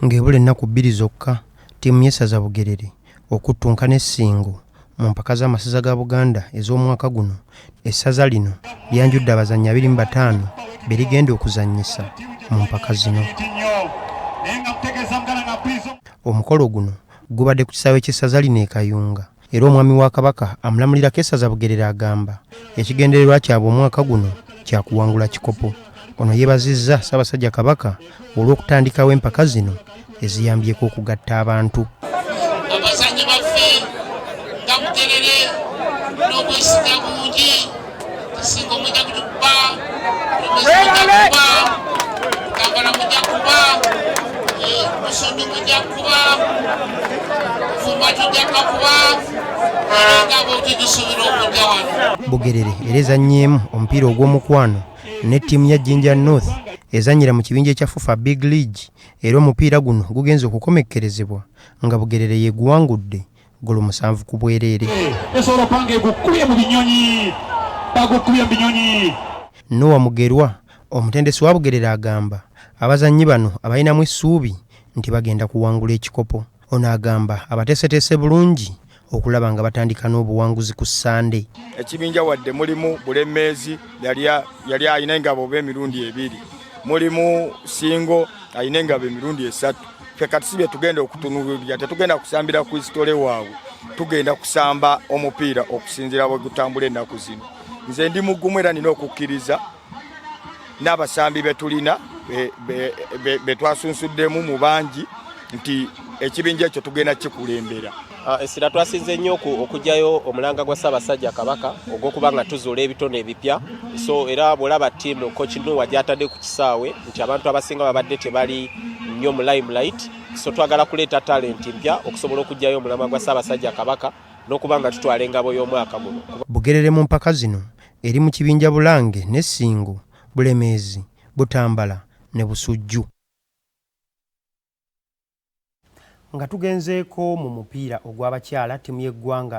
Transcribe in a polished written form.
Ng'ebula ennaku 2 zokka ttiimu y'essaza Bugerere okuttunka ne Ssingo mu mpaka z'amasaza ga Buganda ez'omwaka guno, essaza lino lyanjudde abazannyi 25 be ligenda okuzannyisa mu mpaka zino. Omukolo guno gubadde ku kisaawe ky'essaza lino e Kayunga era omwami wa Kabaka amulamulirako essaza Bugerere agamba ekigendererwa kyabwe omwaka guno kya kuwangula kikopo. Ono yeebazizza Ssaabasajja Kabaka olw'okutandikawo empaka zino eziyambyeko okugatta abantu. Abazannyi baffe nga Bugerere n'obwesiga bungi, Ssingo mujja kutukuba, Bulemeezi mujja kukuba, Butambala mujja kukuba, Busundu mujja kukuba, Buvuma tujja kukakuba, era nga bwe tugisuubira okujja wano. Bugerere era ezannyeemu omupiira ogw'omukwano ne ttiimu ya Jinja North ezannyira mu kibinja ekya FUFA Big League era omupiira guno gugenze okukomekkerezebwa nga Bugerere yeeguwangudde ggolo 7 ku bwereere. Esobola okuba ng'egukubye mu binyonyi, bagukubye mu binyonyi. Noah Mugerwa omutendesi wa Bugerere agamba abazannyi bano abalinamu essuubi nti bagenda kuwangula ekikopo. Ono agamba abateeseteese bulungi okulaba nga batandika n'obuwanguzi ku Ssande. Ekibinja wadde mulimu Bulemeezi yali alina engabo oba emirundi 2, mulimu Ssingo alina engabo emirundi 3. Ffe kati si bye tugenda okutunuulira, tetugenda kusambira ku hisitole waabwe, tugenda kusamba omupiira okusinziira bwe gutambula ennaku zino. Nze ndi mugumu era nina okukkiriza n'abasambi be tulina be twasunsuddemu mu bangi nti ekibinja ekyo tugenda kikulembera. Essira twasinze nnyo okuggyayo omulanga gwa Ssaabasajja Kabaka ogw'okuba nga tuzuula ebitone ebipya. So era bw'olaba ttiimu Coach Noah gy'atadde ku kisaawe nti abantu abasinga babadde tebali nnyo mu limelight, so twagala kuleeta talenti mpya okusobola okuggyayo omulamwa gwa Ssaabasajja Kabaka n'okuba nga tutwala engabo y'omwaka guno. Bugerere mu mpaka zino eri mu kibinja Bulange ne Ssingo, Bulemeezi, Butambala ne Busujju. Nga tugenzeeko mu mupiira ogw'abakyala, ttiimu y'eggwanga